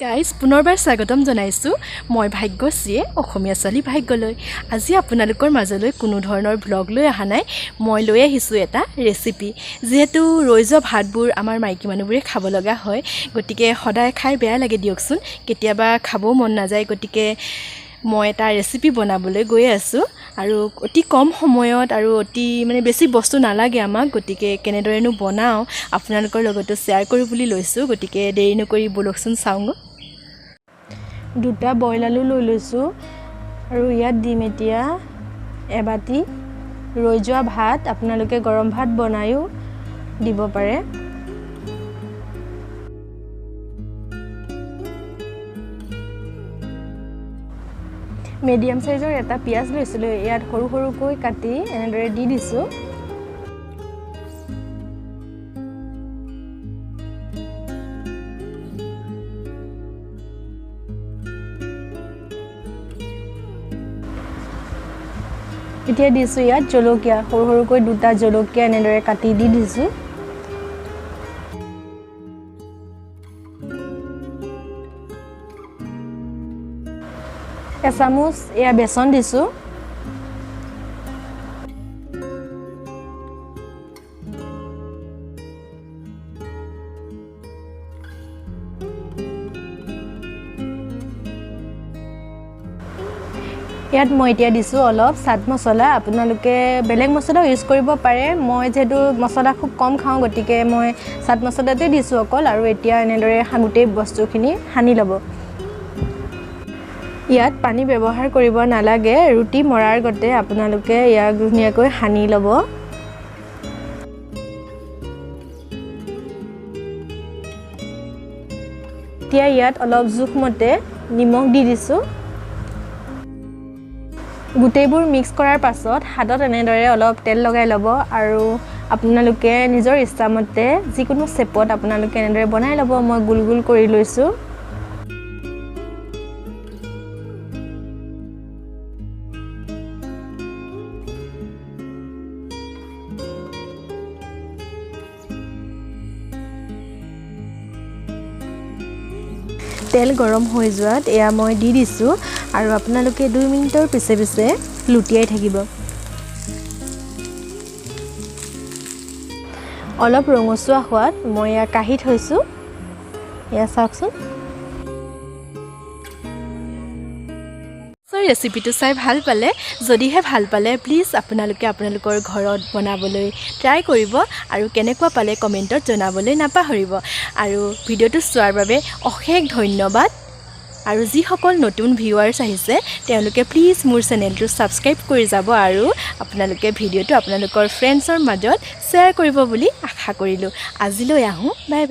Guys, পুনৰবাৰ স্বাগতম জনাইছোঁ মই ভাগ্যশ্ৰীয়ে অসমীয়া ছোৱালী ভাগ্যলৈ। আজি আপোনালোকৰ মাজলৈ কোনো ধৰণৰ ভ্লগ লৈ অহা নাই। মই লৈ আহিছোঁ এটা ৰেচিপি। যিহেতু ৰৈ যোৱা ভাতবোৰ আমাৰ মাইকী মানুহবোৰে খাব লগা হয়, গতিকে সদায় খাই বেয়া লাগে দিয়কচোন, কেতিয়াবা খাবও মন নাযায়। গতিকে মই এটা ৰেচিপি বনাবলৈ গৈ আছোঁ আৰু অতি কম সময়ত আৰু অতি মানে বেছি বস্তু নালাগে আমাক। গতিকে কেনেদৰেনো বনাওঁ, আপোনালোকৰ লগতো শ্বেয়াৰ কৰোঁ বুলি লৈছোঁ। গতিকে দেৰি নকৰি ব'লকচোন চাওঁগৈ। দুটা বইল আলু লৈ লৈছোঁ আৰু ইয়াত দিম এতিয়া এবাতি ৰৈ যোৱা ভাত। আপোনালোকে গৰম ভাত বনায়ো দিব পাৰে। মিডিয়াম চাইজৰ এটা পিঁয়াজ লৈছিলোঁ, ইয়াত সৰু সৰুকৈ কাটি এনেদৰে দি দিছোঁ। এতিয়া দিছোঁ ইয়াত জলকীয়া, সৰু সৰুকৈ দুটা জলকীয়া এনেদৰে কাটি দি দিছোঁ। এচামুচ এয়া বেচন দিছোঁ। ইয়াত মই এতিয়া দিছোঁ অলপ চাট মছলা। আপোনালোকে বেলেগ মছলাও ইউজ কৰিব পাৰে। মই যিহেতু মছলা খুব কম খাওঁ, গতিকে মই চাট মছলাটোৱে দিছোঁ অকল। আৰু এতিয়া এনেদৰে গোটেই বস্তুখিনি সানি ল'ব। ইয়াত পানী ব্যৱহাৰ কৰিব নালাগে। ৰুটি মৰাৰ গতে আপোনালোকে ইয়াক ধুনীয়াকৈ সানি ল'ব। এতিয়া ইয়াত অলপ জোখমতে নিমখ দি দিছোঁ। গোটেইবোৰ মিক্স কৰাৰ পাছত হাতত এনেদৰে অলপ তেল লগাই ল'ব আৰু আপোনালোকে নিজৰ ইচ্ছামতে যিকোনো শ্বেপত আপোনালোকে এনেদৰে বনাই ল'ব। মই গোল গোল কৰি লৈছোঁ। তেল গৰম হৈ যোৱাত এয়া মই দি দিছোঁ আৰু আপোনালোকে 2 মিনিটৰ পিছে পিছে লুটিয়াই থাকিব। অলপ ৰঙচুৱা হোৱাত মই এয়া কাঢ়ি থৈছোঁ। এয়া চাওকচোন। ৰেচিপিটো চাই ভাল পালে, যদিহে ভাল পালে প্লিজ আপোনালোকে আপোনালোকৰ ঘৰত বনাবলৈ ট্ৰাই কৰিব আৰু কেনেকুৱা পালে কমেণ্টত জনাবলৈ নাপাহৰিব। আৰু ভিডিঅ'টো চোৱাৰ বাবে অশেষ ধন্যবাদ। আৰু যিসকল নতুন ভিউৱাৰ্ছ আহিছে, তেওঁলোকে প্লিজ মোৰ চেনেলটো ছাবস্ক্ৰাইব কৰি যাব আৰু আপোনালোকে ভিডিঅ'টো আপোনালোকৰ ফ্ৰেণ্ডছৰ মাজত শ্বেয়াৰ কৰিব বুলি আশা কৰিলোঁ। আজিলৈ আহোঁ, বাই।